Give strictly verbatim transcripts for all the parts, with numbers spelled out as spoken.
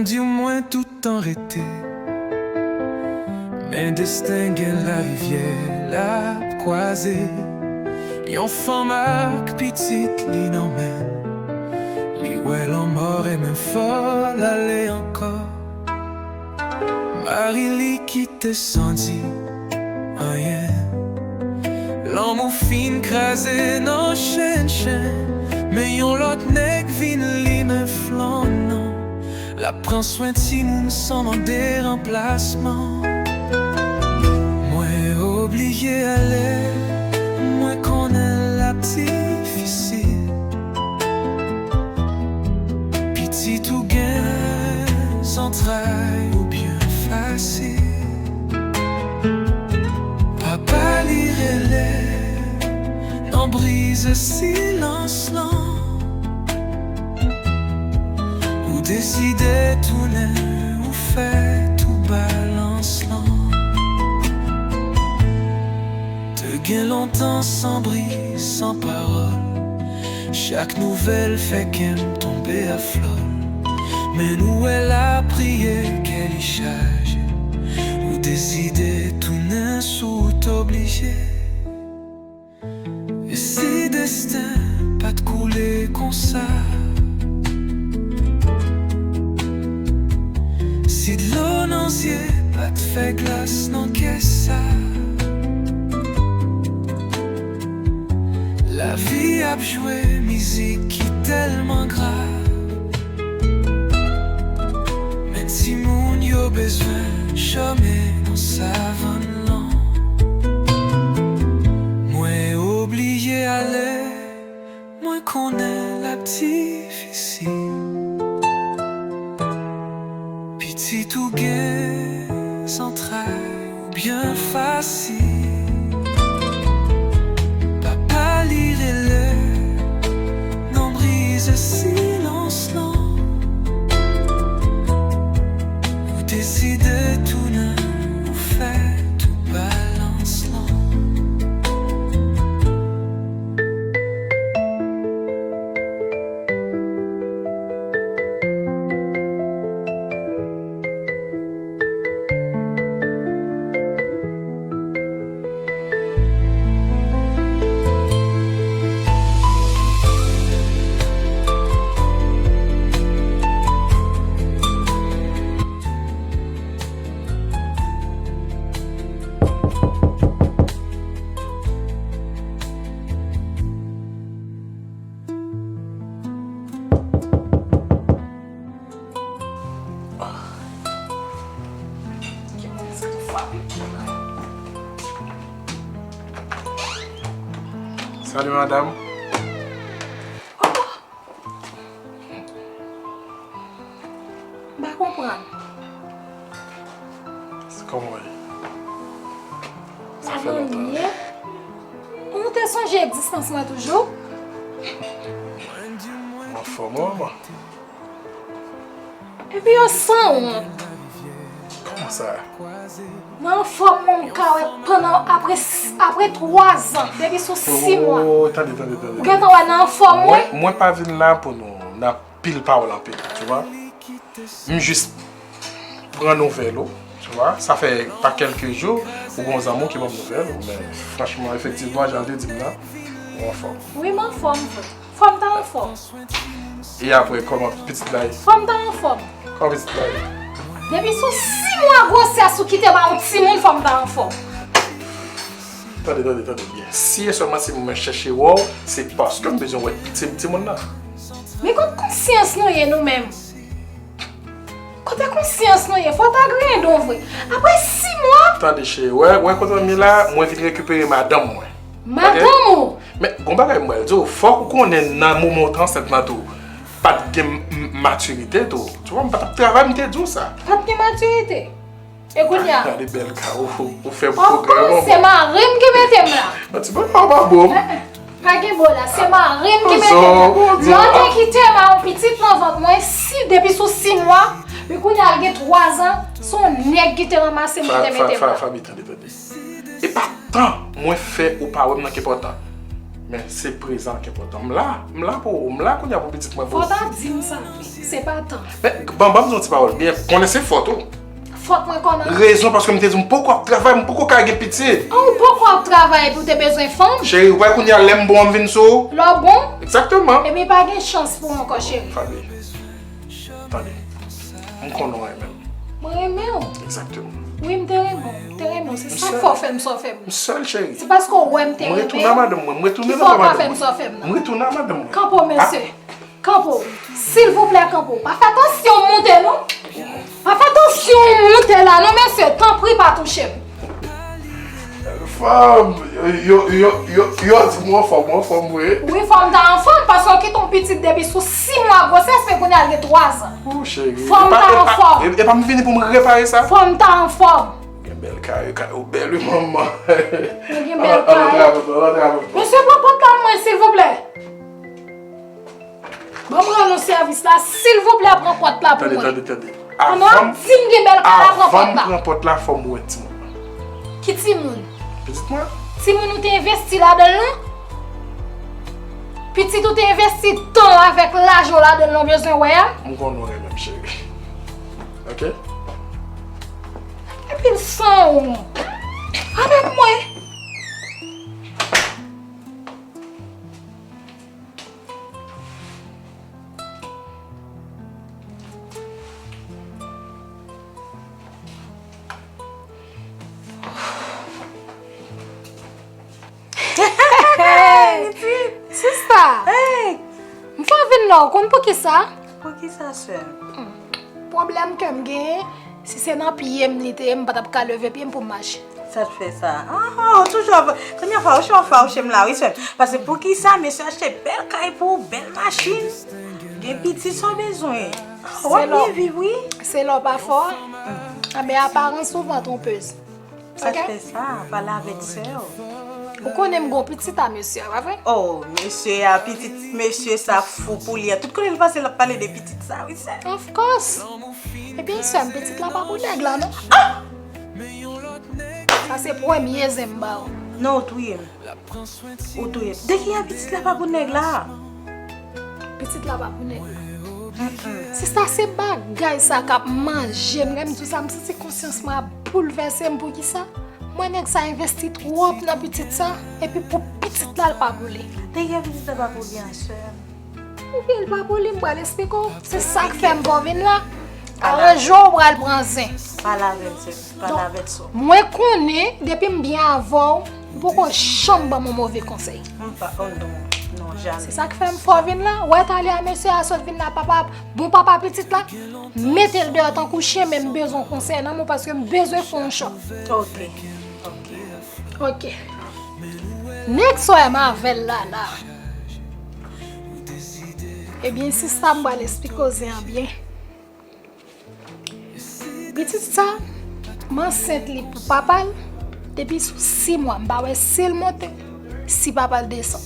Di mwen tout tan rete, men desten gen larivyè l ap kwaze. Yon fanm ak pitit li nan men l, li wè lanmò renmen fò l ale ankò. Mari li kite san di anyen. Lanmou fin kraze nan chenn chenn, men yon lòt nèg vin limen flanm nan. L ap pran swen timoun san mande ranplasman. Mwen oblije ale, mwen konnen l ap difisil. Pitit ou gen zantray ou byen fasil. Papa li rele nan brize silans lan. Ou deside tounen ou fè tou balans lan. Te gen lontan san bri, san pawòl. Chak nouvèl fè kè m tonbe a flòl. Men nou wè l ap priye, kè li chaje. Ou deside tounen sou wout oblije. E si desten pa t koule konsa? Si dlo nan zye pa t fè glas nan kè sa? Lavi ap jwe mizik ki tèlman grav. Men timoun yo bezwen chòme nan savann lan. Mwen oblije ale, mwen konnen l ap difisil. Pitit ou gen zantray ou byen fasil. Papa li rele nan brize silans lan. Ou deside tounen ou fè tou balans lan. Salut madame. M pa konprann. Kòman w ye? Sa fè lontan wi. Ou te sonje egzistans mwen toujou? Mwen anfòm wi manman. Epi yo sanwont. Kòman sa? Nan anfòm mwen m ka wè pandan apre, apre twa zan, depi sou sis mwa. Oh, tande, tande, tande. Ou gentan wè nan anfòm mwen? Mwen, mwen pa vin la pou nou nan pil pawòl anpil, tu vois. M jis pran nouvèl ou, tu vois. Sa fè pa kèlke jou, ou gon zanmi w ki ban m nouvèl ou, men franchman, efektivman, jan l te di m nan, ou anfòm. Wi, m anfòm, frè. Fò m ta anfòm. E apre, kòman pitit la ye? Fò m ta anfòm. Kòman pitit la ye? Depi sou sis mwa gwosès ou kite ba yon timoun, fò m ta anfòm. Tande, tande, tande byen. Si e sèlman si mwen chèche wè w, se paske m bezwen wè pitit timoun nan. Men kot konsyans nou ye nou menm? Kote konsyans nou ye? Fò ta griyen don vre. Apre sis mwa? Tande cheri, wè, wè kote m ye la, mwen vin rekipere madanm mwen. Madanm ou? Men, gon bagay m pral di w, fòk ou konnen nan moman w te ansent lan tou, pa t gen m, m, matirite tou. Tu vois, m pa t ap travay, m te di w sa. Pa t gen matirite? E kounye a? Gade bèl ka ou, ou fè pwogrè. Ankò, se mari m ki mete m la. An ti bagay pa bon. Eh, eh. Pa gen bo la, se mari m ki mete m la. Lè w te kite m a yon pitit nan vant mwen, si depi sou sis mwa, men kounye a l gen twa zan, se yon nèg ki te ranmase m, ki te mete m la. Faby, tande, tande. E pa tan mwen fè ou pa wè m nan ki enpòtan. Men se prezan ki enpòtan. M la, m la pou ou, m la kounye a pou pitit mwen. Fò w ta di m sa vre, se pa tan. Men, ban, ban m di w yon ti pawòl byen, konnen se fòt ou. Fòt mwen kòman? Rezon paske m te di w m poko ap travay, m poko ka gen pitit. An, ou poko ap travay epi w te bezwen fanm? Cheri, ou pa wè kounye a lè m bon an m vin sou ou? Lè w bon? Egzakteman. Ebyen pa gen chans pou ou ankò cheri. Faby, tande, m konnen w renmen m. Mwen renmen w. Egzakteman. Wi, m te renmen w. M te renmen w. Se sa k fè w fè m sa w fè m. M sèl cheri. Se paske w wè m te renmen w. M retounen a madanm mwen. M retounen a madanm mwen. Ki fè w ka fè m sa w fè m nan? M retounen a madanm mwen. Kanpe w mesye. Kanpe w. Silvouplè kanpe w. Pa fè tansyon w moute non. Pa fè tansyon w moute la non mesye. Tanpri pa touche m. Fanm, yo, yo, yo, yo, yo di m w anfòm, w anfòm vre. Wi, fò m ta anfòm, paske w kite yon pitit depi sou sis mwa gwosès, men kounye a l gen twa zan. Ou cheri. Fò m ta anfòm. E pa m vini pou m repare sa? Fò m ta anfòm. Gen bèl kay, kay ou bèl wi manman. Mwen gen bèl kay. Al antre avè m, al antre avè m. Mesye, pran pòt la pou mwen, silvouplè. Ban m rann ou sèvis la, silvouplè pran pòt la pou mwen. Tande, tande, tande. Avan m, di m gen bèl kay la, pran pòt la. Avan m pran pòt la, fò m wè timoun nan. Ki timoun? Pitit mwen. Timoun ou te envesti ladan l lan? Pitit ou te envesti tan w avèk lajan w ladan l lan w bezwen wè a? M konnen w renmen m cheri. Ok? Epi l sanwont. Avèk mwen. Sista! M fè w vin la, ou konn poukisa? Poukisa, sè m? Pwoblèm ke m genyen, si se nan pye m li te ye, m pa t ap ka leve pye m pou m mache. Sa t fè sa? Ah, ou toujou ap, premye fwa ou chonfle ou chem la wi sè m. Paske poukisa mesye achte bèl kay pou ou, bèl machin, gen pitit sa w bezwen. W ap byen viv wi. Se lè w pa fò a. Anben aparans souvan twonpez. Sa k fè sa? Pale avèk sè w. Ou konnen m gon pitit a mesye a, pa vre? Oh, mesye a, pitit mesye sa fou pou li a. Tout kote l pase l ap pale de pitit sa wi sè m. Of course. Ebyen sè m, pitit la pa pou nèg la non. Sa se premye zen m ba w. Non, ou touye m. Ou touye m. De ki a pitit la pa pou nèg la? Pitit la pa pou nèg la. Sista, se bagay sa k ap manje m. Lè m di w sa, m santi konsyans mwen ap boulvèse m. Poukisa? M wè nèg sa envesti twòp nan pitit sa, epi pou pitit la, l pa pou li. De ki a pitit la pa pou li an, sè m? Oubyen l pa pou li, m pral esplike w. Se sa k fè m fè w vin la. Aranje w, w pral pran zen. Pale avè l, sè m. Pale avè l, sè m. Mwen konnen, depi m byen avè w, ou poko janm ban m yon move konsèy. M pa, oh non, non, jamè. Se sa k fè m fè w vin la. Ou wè talè a mesye a sot vin la, papa, bon papa pitit la, mete l deyò tankou chen, men m bezwen yon konsèy nan men w paske m bezwen fè yon chwa. Ok, ok. Ok. Nèg sa w wè m avè l la la. Ebyen, sista, m pral esplike w zen an byen. Pitit sa, m ansent li pou papa l depi sou sis mwa. M pa wè si l monte, si papa l desann.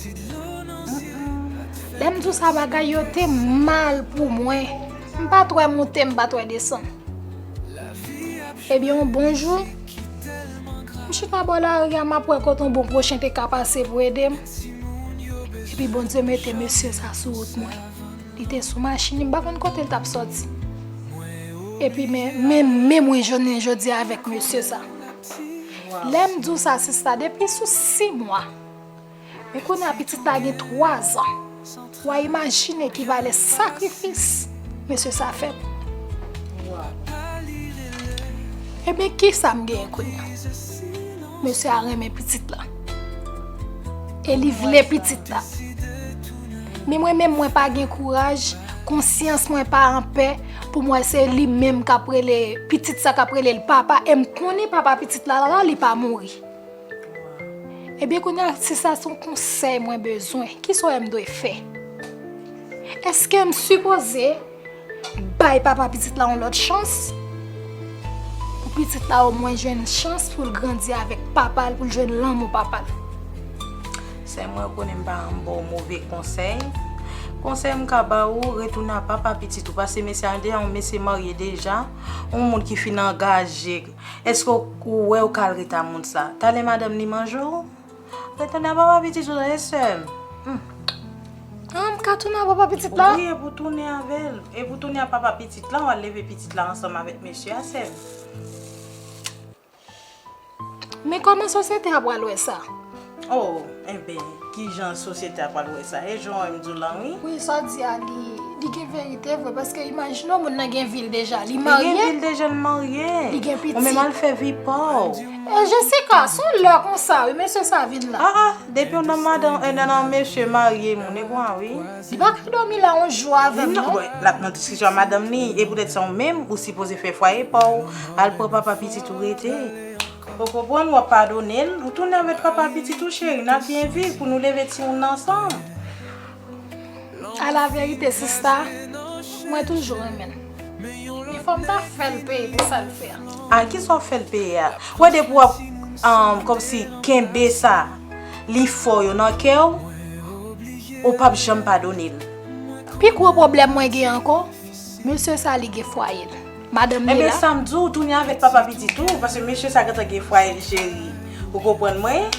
Lè m di w sa, bagay yo te mal pou mwen. M pa t wè monte, m pa t wè desann. Ebyen, yon bon jou, m chita bò lari a, m ap wè kote yon bon pwochen te ka pase pou ede m. Epi Bondye mete mesye sa sou wout mwen. Li te sou machin li, m pa konn kote l t ap sòti. Epi men, men, men mwen jounen jodi a avèk mesye sa. Lè m di w sa, sista, depi sou sis mwa. Men kounye a pitit la gen twa zan. W a imajine ki valè sakrifis mesye sa fè pou mwen. Ebyen, kisa m genyen kounye a? Mesye a renmen pitit la. E li vle pitit la. Men mwen menm, mwen pa gen kouraj, konsyans mwen pa anpè pou m wè se li menm k ap rele pitit sa, k ap rele l papa, e m konnen papa pitit la la, li pa mouri. Ebyen, kounye a, si sa se yon konsèy mwen bezwen, kisa w wè m dwe fè? Èske m sipoze bay papa pitit la yon lòt chans? Pou pitit la omwen jwenn chans pou l grandi avèk papa l, pou l jwenn lanmou papa l. Sè mwen, ou konnen m pa renmen ba w move konsèy. Konsèy m ka ba ou, retounen a papa pitit ou, paske mesye a deja yon mesye marye deja, yon moun ki fin angaje. Èske ou, ou wè ou ka al ret a moun sa? Talè madanm li manje w? Retounen a papa pitit ou tande sè m. Ah, m ka tounen a papa pitit la? Wi, e pou tounen avè l. E pou tounen a papa pitit la, w al leve pitit la ansanm avèk mesye a, sè m. Men kòman sosyete a pral wè sa? Oh, enben, kijan sosyete a pral wè sa? E jan w wè m di w lan, wi. Wi, sa w di a, li, li gen verite vre, paske imajine w, moun nan gen vi l deja, li marye. Li gen vi l deja, l marye. Li gen pitit. Ou menm al fè vi pa w. E Jessica, se yon lè konsa, wi, mesye sa vin la. Ah, ah, depi w nan madanm, e nan, nan mesye marye, moun e bon, wi. Li pa ka dòmi la yon jou avè m, non. Non, bon, l ap nan diskisyon a madanm li, e poutèt sa ou menm, ou sipoze fè fwaye pa w, al pran papa pitit ou rete. Ou konprann, w ap padone l, ou tounen avèk papa pitit ou, cheri, n ap byen viv pou nou leve timoun nan ansanm. A la verite, sista, mwen toujou renmen l. Men fò m ta fè l peye pou sa l fè a. A, kisa w fè l peye a? Ou wè depi w ap, um, kòmsi kenbe sa, li fò yo nan kè w, ou p ap janm padone l. Pi gwo pwoblèm mwen gen ankò, mesye sa li gen fwaye l. Madanm li la. Enben, sa m di w, tounen avèk papa pitit ou, paske mesye sa gentan gen fwaye l, cheri. Ou konprann mwen?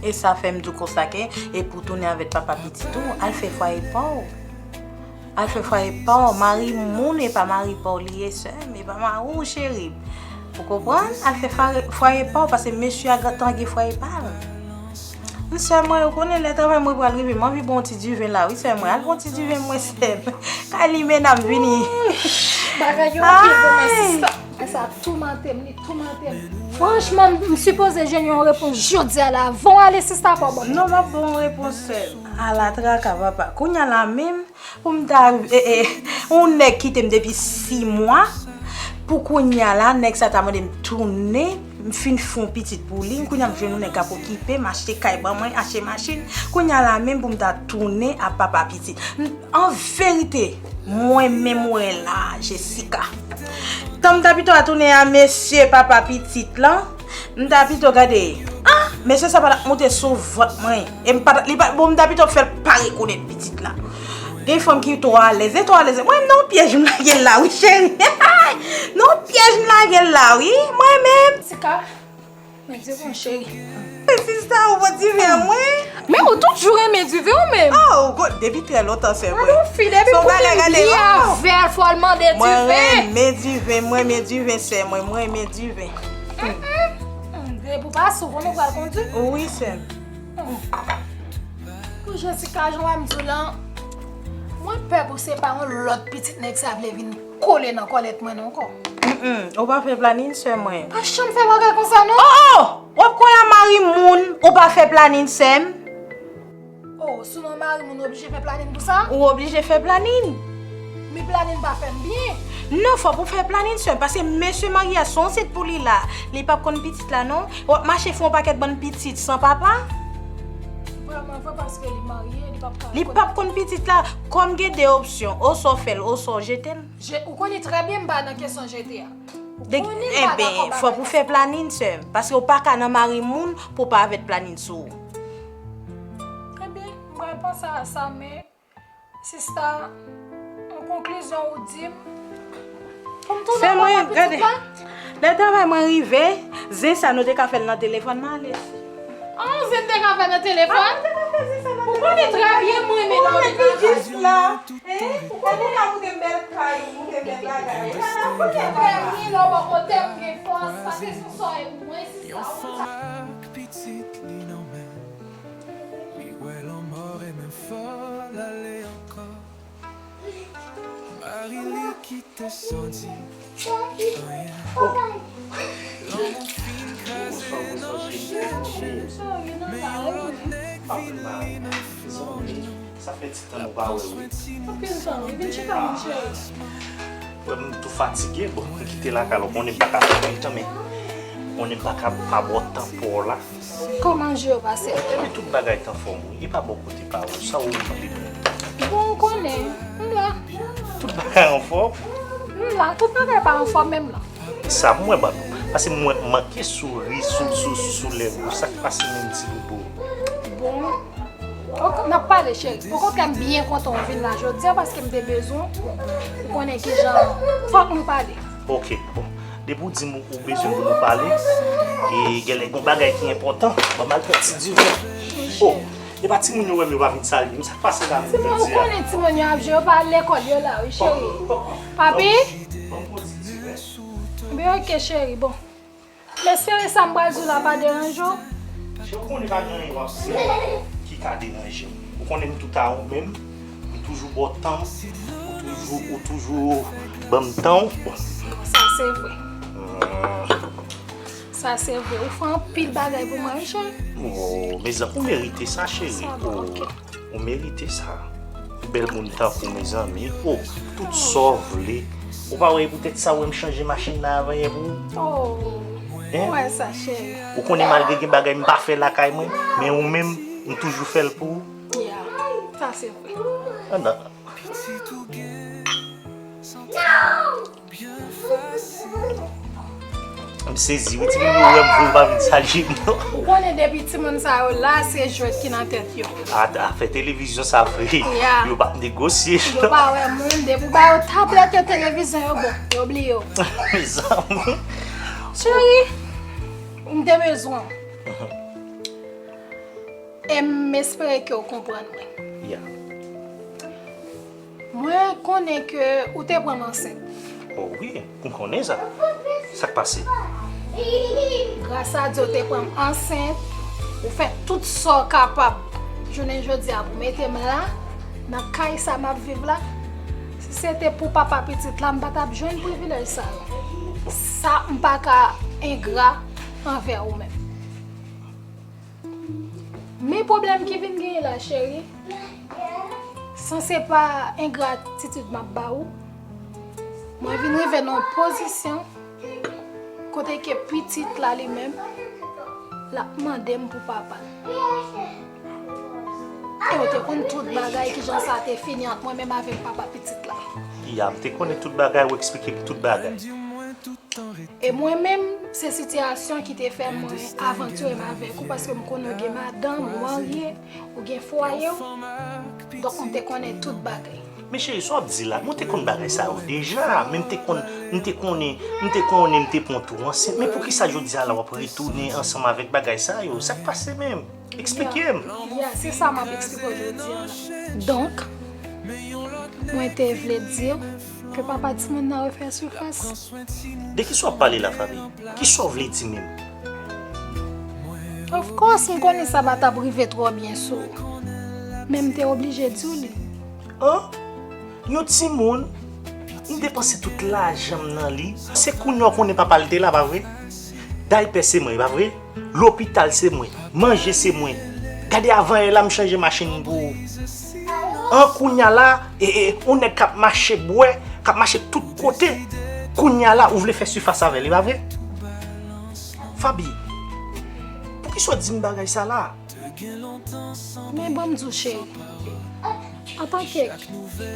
E sa fè m di w konsa ke, e pou tounen avèk papa pitit ou, al fè fwaye pa w. Al fè fwaye pa w, mari moun e pa mari pa w li ye, sè m, e pa mari w, cheri. Ou konprann? Al fè fwaye, fwaye pa w, paske mesye a gentan gen fwaye pa l. Sè mwen, ou konnen lè travay mwen pral rive, m anvi bon ti diven la, wi, sè mwen. Al bon ti diven mwen, sè m. Kay limena m vini. Bagay yo anpil pou mwen, sista. Sa toumante m, li toumante m. Franchman, m sipoze jwenn yon repons jodi a la. Avan w ale, sista, pa w ban m. Non, m ap ba w yon repons, sè m. Ala traka, papa. Kounye a la menm, pou m ta, e, e, yon nèg kite m depi sis mwa, pou kounye a la, nèg sa ta mande m tounen, m fin fè yon pitit pou li, kounye a m jwenn yon nèg k ap okipe m, achte kay ban mwen, achte machin, kounye a la menm pou m ta tounen a papa pitit. An verite, mwen menm wè la, Jessica. Tan m ta pito a tounen a mesye papa pitit lan, m ta pito gade, ah, mesye sa pa t ap monte sou vant mwen. E m pa t, li pa, bon, m ta pito fè l pa rekonèt pitit la. Gen fanm ki twò alèz, e twò alèz. Mwen menm nan yon pyèj m lage l la, wi, cheri. Nan yon pyèj m lage l la, wi. Mwen menm. Sika, men Dye bon, cheri. Men sista, ou pran diven an mwen? Men ou toujou renmen diven ou menm. Oh, ou go-, depi trè lontan, sè mwen. Gade yon fi, depi pou li avè l, fò l mande diven. Mwen renmen diven, mwen renmen diven, sè mwen, mwen renmen diven. Depi w pa sou, konnen w pral kondui? Wi, sè m. Pou Jessica, jan w ap di w lan, mwen pè pou se pa yon lòt pitit nèg sa vle vin kole nan kòlèt mwen non ankò. Mm, mm, ou pa fè planin, sè mwen. Pa janm fè bagay konsa non. Oh, oh! W ap kwè a mari moun, ou pa fè planin, sè m? Oh, si w nan mari moun, ou oblije fè planin pou sa? Ou oblije fè planin. Men planin pa fè m byen. Non, fòk ou fè planin, sè m, paske mesye marye a se yon sèt pou li la. Li p ap konn pitit la, non. W ap mache fè yon pakèt bann pitit san papa. Vrèman vre, paske li marye, li p ap ka. Li p ap konn pitit la. Kòm gen de opsyon, oswa w fè l, oswa w jete l. Je-, ou konnen trè byen m pa nan kesyon jete a. Ou konnen m pa dakò bagay sa. Enben, fòk ou fè planin, sè m, paske w pa ka nan mari moun pou w pa avèk planin sou ou. Ebyen, m pral panse a sa, men sista, an konklizyon, ou di m pou m tounen anba pitit la? Lè travay mwen rive, zen sa nou te ka fè l nan telefòn, m ale. Ah, zen te ka fè nan telefòn? Ah, nou te ka fè zen sa nan telefòn. Ou konnen trè byen mwen renmen nan jis la. Hein? Ou konnen la moute m bèl kay, moute m bèl bagay. Ou pa nan kote pa. Trè byen, lè w bò kote m gen fòs, pa kesyon sa e mwen, sista. Yon fanm ak pitit li nan men. Li wè lanmò renmen fò l ale ankò. Mari li kite sòti. Anyen. Lanmou fin kraze nan chenn chenn. Men yon lòt nèg vin li nan fanmi. Sa fè ti tan nou pa wè, wi. Anpil tan, wi. Vin chita, mon cheri. Wè, m tou fatige. Bon, m kite lakay la, ou konnen m pa ka fè anpil tan, men ou konnen m pa ka pa ba w tan pa w la. Kòman jou yo pase? Epi tout bagay t anfòm, wi. E pa bò kote pa ou, sa ou mande pou mwen? Bon, ou konnen, m la. Tout bagay anfòm? M la, tout bagay pa anfòm, men m la. Sa m wè ban nou. Paske m wè manke souri sou, sou, sou lèv ou. Sa k pase menm, ti doudou? Bon. Ok, n ap pale, cheri. Okontrè, m byen kontan w vin la jodi a paske m te bezwen w. Ou konnen kijan fòk nou pale. Ok, bon. Depi w di m ou bezwen pou nou pale, e genlè gen yon bagay ki enpòtan, ban m al pran ti diven. Oh, E pa timoun yo wè m, yo pa vin salye m. Sa k pase la menm jodi a? Ou konnen timoun yo ap jwe, yo pa al lekòl, yo la wi, cheri. Papi? Ban m, ban m, ban m pran ti ti, men. Ebyen, oke, cheri, bon. M espere sa m pral di w la pa deranje w. Cheri, ou konnen pa gen anyen w ap di ki ka deranje m. Ou konnen m tout a ou menm. M toujou ba w tan m. Ou toujou, ou toujou ban m tan w. Bon, sa se vre. Hmm. Sa se vre. Ou fè anpil bagay pou mwen, wi, cheri. Oh, mezanmi, ou merite sa, cheri. Sa bon, oke. Ou merite sa. Bèl moun tankou, mezanmi. Oh, tout sa w vle. Ou pa wè e poutèt sa w wè m chanje machin nan avanyè pou ou? Oh, hein? Ou wè sa, cheri. Ou konnen malgre gen bagay m pa fè lakay mwen, men ou menm, m toujou fè l pou ou. Ya, sa se vre. Ann. M sezi wi, timoun yo wè m vre, yo pa vin salye m non. Ou konnen depi timoun sa yo la, se jwèt ki nan tèt yo. A, afè televizyon sa vre, ya, yo p ap negosye. Yo pa wè moun, depi w ba yo tablèt yo, televizyon, yo bon, yo bliye w. Mezanmi. Cheri, m te bezwen w. E m espere ke w konprann mwen. Ya. Mwen konnen ke ou te pran m ansent. O wi, m konnen sa. Sa k pase? Gras a Dye, ou te pran m ansent, ou fè tout sa w kapab jounen jodi a pou mete m la, nan kay sa m ap viv la. Si se te pou papa pitit la, m pa t ap jwenn privilèj sa yo. Sa, m pa ka engra anvè ou menm. Men pwoblèm ki vin genyen la, cheri, san se pa engratitid m ap ba ou, mwen vin rive nan yon pozisyon kote ke pitit la li menm, l ap mande m pou papa l. E ou te konn tout bagay, kijan sa te fini ant mwen menm avèk papa pitit la. Ya, m te konnen tout bagay, ou eksplike m tout bagay. E mwen menm, se sitiyasyon ki te fè mwen avantire m avèk ou, paske m konnen w gen madanm, ou marye, ou gen fwaye w. Donk, m te konnen tout bagay. Men cheri, sa w ap di la, mwen te konn bagay sa yo deja, men m te konn, m te konnen, m te konnen m te pran tou ansent. Men poukisa jodi a la w ap retounen ansanm avèk bagay sa yo? Sa k pase menm? Eksplike m. Ya, se sa m ap eksplike w jodi a la. Donk, mwen te vle di w ke papa timoun nan refè sifas. De kisa w ap pale la, Faby? Kisa w vle di menm? Of course, m konnen sa pa t ap rive twò byen sou ou. Men m te oblije di w li. An? Yon timoun, m depanse tout lajan m nan li. Se kounye a w konnen papa l te la, pa vre? Daypè se mwen, pa vre? Lopital se mwen. Manje se mwen. Gade avanyè la m chanje machin pou ou. An kounye a la, e, e, yon nèg k ap mache bwè, k ap mache tout kote. Kounye a la, ou vle fè sifas avè li, pa vre? Faby, poukisa w di m bagay sa la? Men ban m di w, cheri, antanke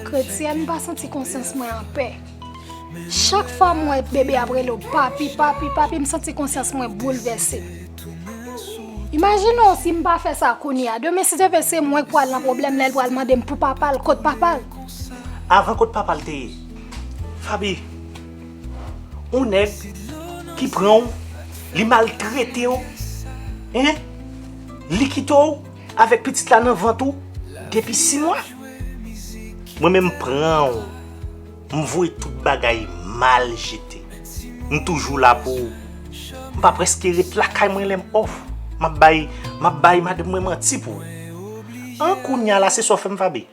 kretyèn, m pa santi konsyans mwen anpè. Chak fwa m wè bebe ap rele w papi, papi, papi, m santi konsyans mwen boulvèse. Imajine w si m pa fè sa kounye a. Demen, si Dye vle, se mwen k pral nan pwoblèm lè l pral mande m pou papa l, kot papa l. Avan kot papa l te ye? Faby, yon nèg ki pran w, li maltrete w, en? Li kite w avèk pitit la nan vant ou depi sis mwa. Mwen menm m pran w, m voye tout bagay mal jete. M toujou la pou ou. M pa prèske ret lakay mwen lè m off. M ap bay, m ap bay madanm mwen manti pou ou. An kounye a la, se sa w fè m, Faby?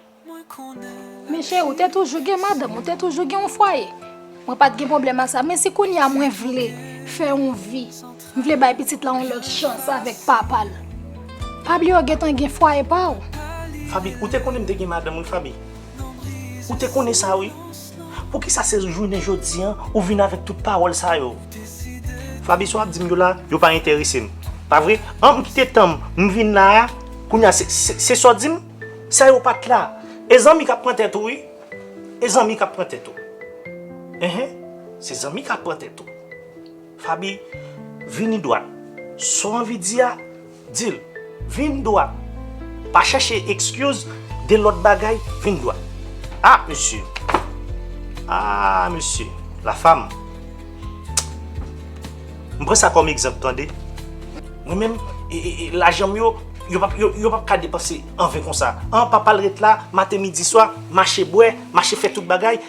Men cheri, ou te toujou gen madanm, ou te toujou gen yon fwaye. Mwen pa t gen pwoblèm ak sa. Men si kounye a mwen vle fè yon vi, m vle bay pitit la yon lòt chans avèk papa l. Pa bliye w gentan gen fwaye pa w. Faby, ou te konnen m te gen madanm wi, Faby. Ou te konnen sa wi. Poukisa se jounen jodi a ou vin avèk tout pawòl sa yo? Faby, sa w ap di m yo la, yo pa enterese m. Pa vre? An, m kite tan m, m vin la a, kounye a se, se, se sa w di m? Sa yo pa t la. E zanmi k ap pran tèt ou wi. E zanmi k ap pran tèt ou. Enhen. Se zanmi k ap pran tèt ou. Faby, vini dwat. Sa w anvi di a, di l. Vin dwat. Pa chèche excuse de lòt bagay, vin dwat. Ah, mesye. Ah, mesye. La femme. M pran sa kòm egzanp, tande. Mwen menm, e, e, e, lajan m yo, Yo p ap, yo, yo p ap ka depanse an ven konsa. An, papa l ret la, maten, midi, swa, mache bwè, mache fè tout bagay.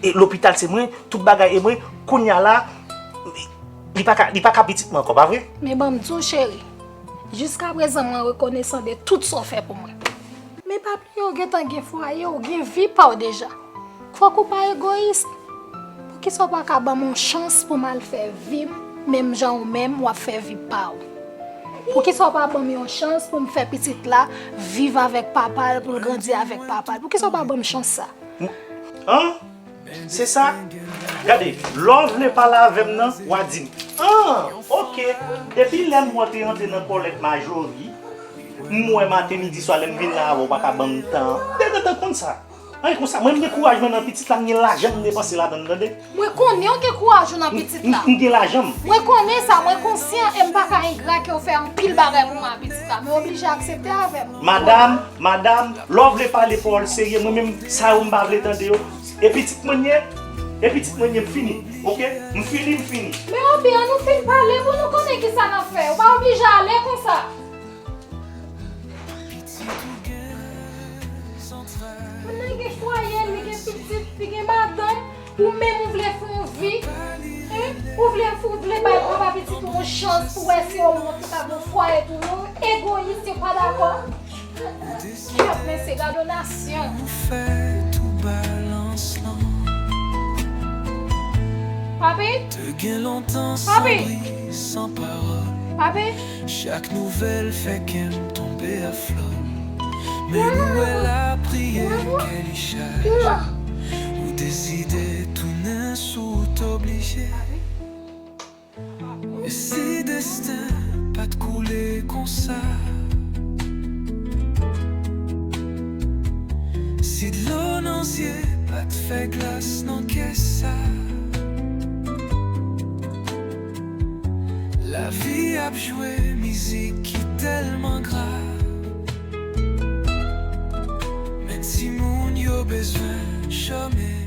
E lopital se mwen, tout bagay e mwen. Kounye a la, li pa ka, li pa ka pitit mwen ankò, pa vre? Men ban m di w, cheri, jiskaprezan mwen rekonesan de tout sa w fè pou mwen. Men pa bliye w gentan gen fwaye, w gen vi pa w deja. Fòk ou pa egoyis. Poukisa w pa ka ban m yon chans pou m al fè vi m, menm jan ou menm w ap fè vi pa w? Poukisa w pa ban m yon chans pou m fè pitit la viv avèk papa l, pou l grandi avèk papa l? Poukisa w pa ban m chans sa? An? Se sa? Gade, lè w vle pale avè m nan, w a di m. An, oke. Depi lè m wè w te rantre nan kòlèt Majori, m wè maten, midi, swa, lè m vin la avè w, w pa ka ban m tan an. Te gentan konn sa. An, e konsa, mwen, m gen kouraj mwen nan pitit la, m gen lajan m depanse ladan l, tande? Mwen konnen w gen kouraj ou nan pitit la. M, m gen lajan m. Mwen konnen sa, mwen konsyan, e m pa ka engra ke w fè anpil bagay pou mwen ak pitit la, men w oblije aksepte avè m. Madam, madam, lè w vle pale pawòl serye, mwen menm, sa yo m pa vle tande yo. E pitit mwen ye, e pitit mwen ye, m fini, oke? M fini, m fini. Men Obi, an nou fin pale pou nou konnen kisa n ap fè. Ou pa oblije ale konsa. Moun nan gen fwaye, li gen pitit, li gen madanm, ou menm ou vle fè yon vi, en? Ou vle, ou vle bay papa pitit ou yon chans pou wè si yo mont ou ka gen fwaye tou, yo egoyis, yo pa dakò. Kèt, mesye, gade yon nasyon. Papi? Te gen lontan san bri, san pawòl. Papi? Chak nouvèl fè kè m tonbe a flò. Men nou wè lapriyè kè li chaje. Ou deside tounen sou wout oblije. E si desten pa t koule konsa? Si dlo nan zye pa t fè glas nan kè sa? Lavi ap jwe mizik ki tèlman grav. Men timoun yo bezwen chòme